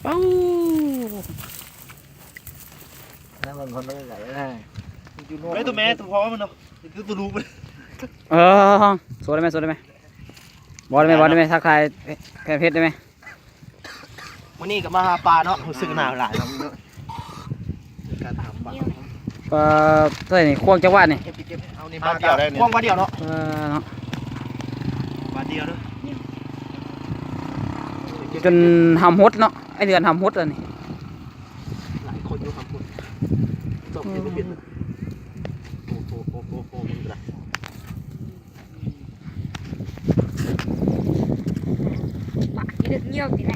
ເອົ້າ ນັ້ນມັນຄົນລະໃຫຍ່ນະ ຢູ່ນອກ ແມ່ຕົວແມ່ຕົວພໍ່ມັນເນາະ ຄືຕົວລູກມັນ ເອີ ໂຊໄດ້ໄໝ ໂຊໄດ້ໄໝ? ບອກໄດ້ໄໝ ບອກໄດ້ໄໝ? ທັກທາຍແຟນເພຈໄດ້ໄໝ? ມື້ນີ້ກໍມາຫາປາເນາະ ຮູ້ສຶກໜາວຫຼາຍເນາະ ການຫາປາ ເອີ ເທົ່າໃດນີ້ ຄວາງຈັກບາດນີ້? ເກັບ ເກັບ ເອົານີ້ບາດດຽວໄດ້ນີ້ ຄວາງບາດດຽວເນາະ ເອີເນາະ ບາດດຽວເດີ ຈົນຫຳຫົດເນາະ ໄອ້ເດືອນຫຳຫົດແລ້ວນີ້ ຫຼາຍຄົນຢູ່ຫຳຫົດ ເຈົ້າເຮັດບໍ່ເປັນ ໂອ້ໂຫ ໂອ້ໂຫ ໂອ້ໂຫ ມຶງກະດາ ປາກກິນເລືອດຍ່ຽວຕິໄດ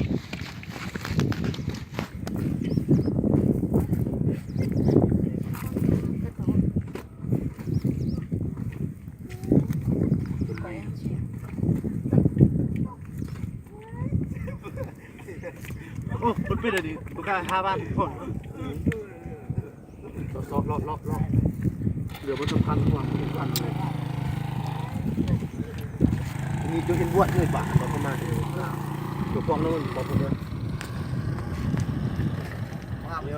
ໂອ້ ມັນເປັນອັນນີ້ ບໍ່ກ້າຫາບ້ານ ເລາະ ເລາະ ເລາະ ເຫຼືອບໍ່ສຳຄັນ ເພາະວ່າມັນສຳຄັນເລີຍ ມີຕົວເຫັນບວດເລີຍບາດ ປະມານຕົວຟອງນັ້ນບໍ່ເລີຍ ເອົາເລ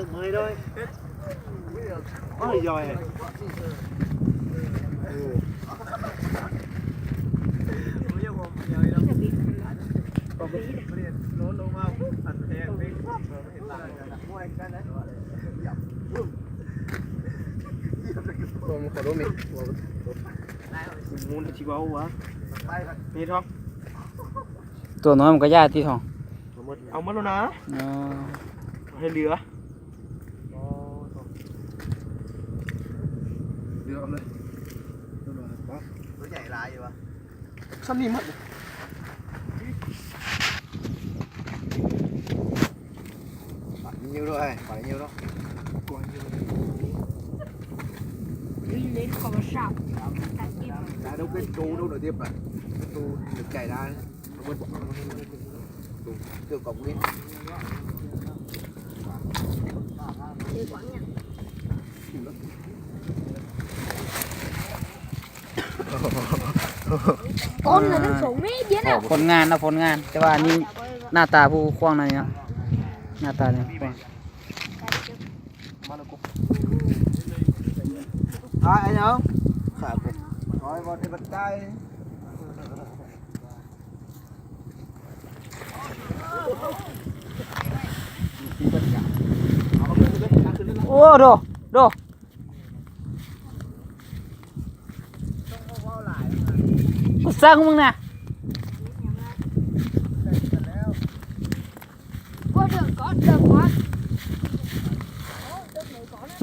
ີຍເລີຍ. ໂອ້ຍ ຍ່ອຍແຮງ ໂອ້ ຕົວນ້ອຍມັນກໍຢ່າຕິ ທອງ ເອົາໝົດແລ້ວນະ ເອີ ໃຫ້ເຫຼືອ ເຫຼືອເອົາເລີຍ ຕົວໃຫຍ່ຫຼາຍຢູ່ຫວາ ຊ່ຳນີ້ໝົດ ປາດຍິ້ວດ້ວຍ ປາດຍິ້ວເນາະ ຄົນງານເນາະ ຄົນງານ ແຕ່ວ່າອັນນີ້ໜ້າຕາຜູ້ຂວາງໜ້ອຍເນາະ ໜ້າຕານີ້ຂວາງ ອ້າຍເນາະ ຂາ ໂອ້ຍ ບໍ່ໄດ້ບັນໄດ. ໂອ້ ໂດ ໂດ ກູສັ່ງມຶງນະ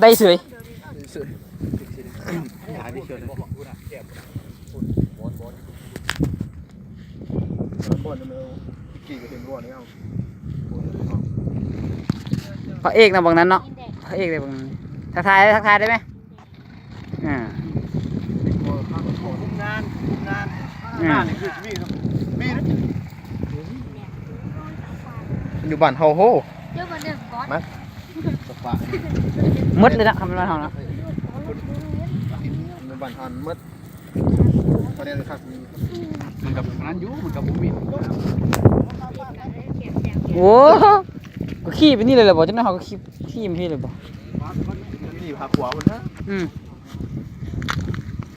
ໄດ້ເສີຍ. ພະເອກນະບັງນັ້ນເນາະ ພະເອກເດ້ບັງນັ້ນ ທັກທາຍ ທັກທາຍໄດ້ໄໝ? ອ່າ ຄຸມງານ ຄຸມງານ ອ່າ ມີ ມີ ມີ ຢູ່ບ້ານເຮົາໂຫ ມາ ໝົດເລີຍນະ ຄຳວ່າເຮົານະ ຢູ່ບ້ານເຮົາໝົດ. ມັນກໍອັນນັ້ນຢູ່ ມັນກໍບໍ່ມີ ໂອ້ ກໍຂີ່ໄປນີ້ເລີຍແຫຼະບໍ່? ຈັກໜ້ອຍເຮົາກໍຂີ່ ຂີ່ໄປນີ້ເລີຍບໍ່? ມັນໜີພາຂວາພຸ້ນນະ ອືມ.